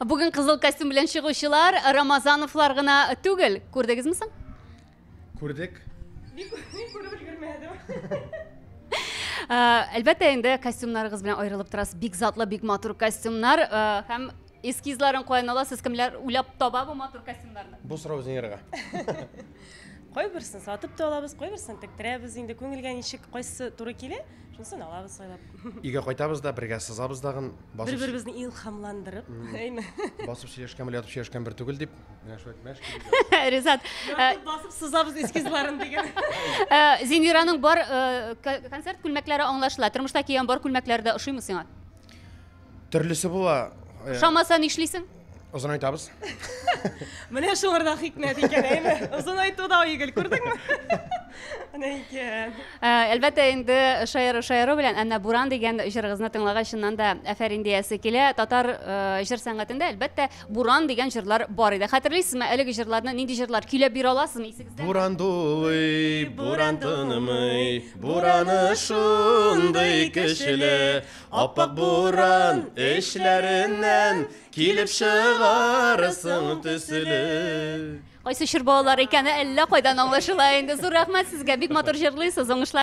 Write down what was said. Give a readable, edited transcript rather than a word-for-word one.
Бүген кызыл костюм белән чыгучылар Рамазановлар гына түгел. Күрдегезме соң? Күрдек. Мин күреп өлгермәдем. Әлбәттә инде костюмнарыгыз белән аерылып торасыз. Бик затлы, бик матур костюмнар һәм эскизларын каян аласыз? Кемнәр уйлап таба бу матур костюмнарны? Бу сорау Зинирга. Кайберсен сатып та алабыз, кайберсен тектерәбез инде. Күңелгә ничек кайсы туры килә, шунысын алабыз сайлап. Өйгә кайтабыз да, бергә сызабыз дагын. Бер-беребезне илһамландырып, әйме. Басып сөйләшкән белән ятып сөйләшкән бер түгел дип, менә шулай мәш Ризат. Ятып басып сызабыз эскизларын диген. Зинираның бар концерт күлмәкләре аңлашыла. Тормышта кигән бар күлмәкләре дә ошыймы сиңа? Төрлесе була. Ошамаса нишлисең? Озынайтабыз. Менә шуңарда хикмәт икән, әйме? Озынайту да уйгел, күрдеңме? Менә икән. Әлбәттә инде шаяру шаяру белән, әмма Буран дигән җырыгызны тыңлагач, чыннан да афәрин диясе килә. Татар җыр сәнгатендә, әлбәттә, Буран дигән җырлар бар иде. Хәтерлисезме әлеге җырларны, нинди җырлар? Көйләп бирә аласызмы исегездә? Буран дулый, буран тынмый, бураны шундый көчле, Аппак буран эчләреннән килеп чыгарсың төсле. Кайсы чор балалары икәне әллә кайдан аңлашыла инде. Зур рәхмәт сезгә, бик матур җырлыйсыз, уңышлар.